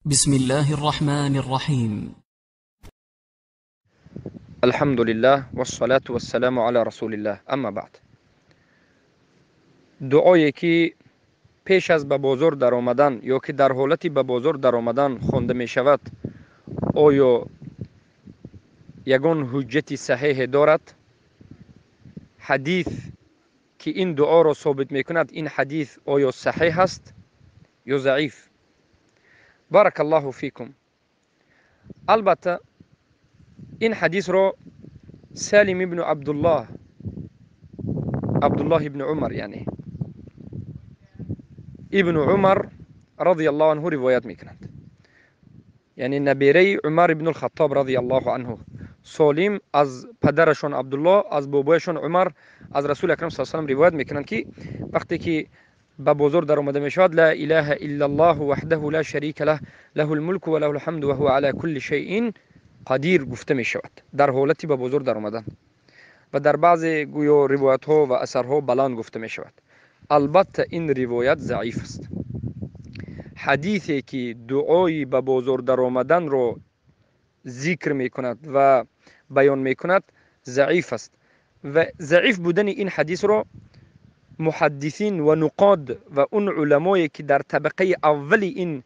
بسم الله الرحمن الرحيم. الحمد لله والصلاة والسلام على رسول الله. اما بعد، дуое ки пеш аз ба бозор даромадан ё ки дар ҳолати ба бозор даромадан хонда мешавад, оё ягон ҳуҷҷати саҳеҳе дорад? Ҳадис ки ин дуоро собит мекунад, ин ҳадис оё саҳеҳ аст ё заиф? Барак Аллоҳу фикум. Албатта, ин ҳадисро Салим ибну Абдуллоҳ, Абдуллоҳ ибни Умар, яъне ибну Умар радиаллоҳу анҳу ривоят мекунанд, яъне набераи Умар ибну Хаттоб радиаллоҳу анҳу. Солим аз падарашон Абдуллоҳ, аз бобояшон Умар, аз Расули Акрам саллаллоҳу алайҳи васаллам ривоят мекунанд, ки вақте ки ба бозор даромада мешавад, ла илаҳа иллаллоҳу ваҳдаҳу ла шарика лаҳ, лаҳул мулку ва лаҳул ҳамду ва ҳува ала кулли шайъин қадир гуфта мешавад дар ҳолати ба бозор даромадан, ва дар баъзе гӯё ривоятҳо ва асарҳо баланд гуфта мешавад. Албатта, ин ривоят заиф аст. Ҳадисе ки дуои ба бозор даромаданро зикр мекунад ва баён мекунад, заиф аст, ва заиф будани ин ҳадисро муҳаддисин ва нуқод ва он уламое ки дар табақаи аввали ин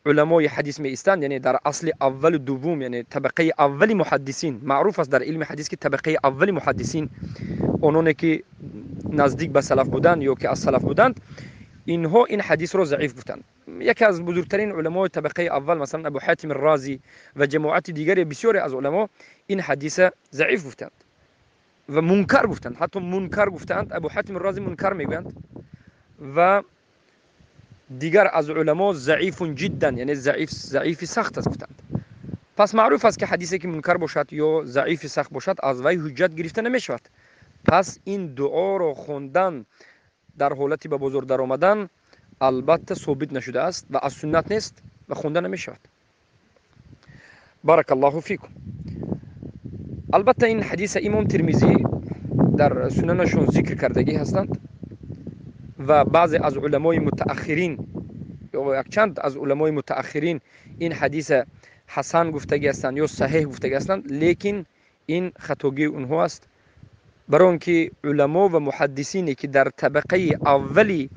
уламои ҳадис меистанд, яъне дар асли аввалу дуввум, яъне табақаи аввали муҳаддисин, маъруф аст дар илми ҳадис, ки табақаи аввали муҳаддисин ононе ки наздик ба салаф буданд ё ки аз салаф буданд, инҳо ин ҳадисро заиф гуфтанд. Яке аз бузургтарин уламои табақаи аввал, масалан, Абу Ҳатим Розӣ ва ҷамоати дигаре, бисёре аз уламо ин ҳадиса заиф гуфтанд ва мункар гуфтанд, ҳатто мункар гуфтанд. Абу Ҳатим Розӣ мункар мегӯянд ва дигар аз уламо заифун ҷиддан, яъне заиф, заифи сахт аст гуфтанд. Пас маъруф аст, ки ҳадисе ки мункар бошад ё заифи сахт бошад, аз вай ҳуҷҷат гирифта намешавад. Пас ин дуоро хондан дар ҳолати ба бозор даромадан албатта собит нашудааст ва аз суннат нест ва хонда намешавад. Барак Аллоҳу фикум. Албатта, ин ҳадиса имом Термизӣ дар сунанашон зикр кардагӣ ҳастанд ва баъзе аз уламои мутааххирин ё якчанд аз уламои мутааххирин ин ҳадиса ҳасан гуфтагӣ ҳастанд ё саҳеҳ гуфтагӣ ҳастанд, лекин ин хатогии онҳо аст, барои он ки уламо ва муҳаддисине ки дар табақаи аввали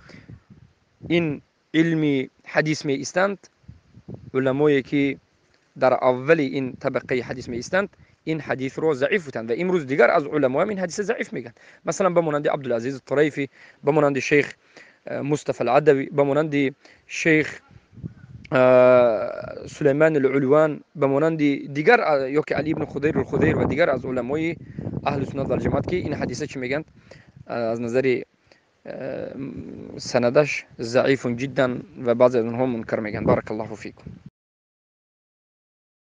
ин илми ҳадис меистанд, уламое ки дар аввали ин табақаи ҳадис меистанд, ин ҳадисро заиф гуфтанд. Ва имрӯз дигар аз уламоам ин ҳадиса заиф мегӯянд, масалан, ба монанди Абдулазиз Турайфӣ, ба монанди шейх Мустафа Алъадавӣ, ба монанди шейх Сулайман Алулван, ба монанди дигар, ё ки Али ибни Худайр Худайр ва дигар аз уламои аҳли суннат валҷамоат, ки ин ҳадиса чӣ мегӯянд? Аз назари санадаш заифун ҷиддан ва баъзе аз онҳо мункар мегӯянд. Барак Аллоҳу фикум.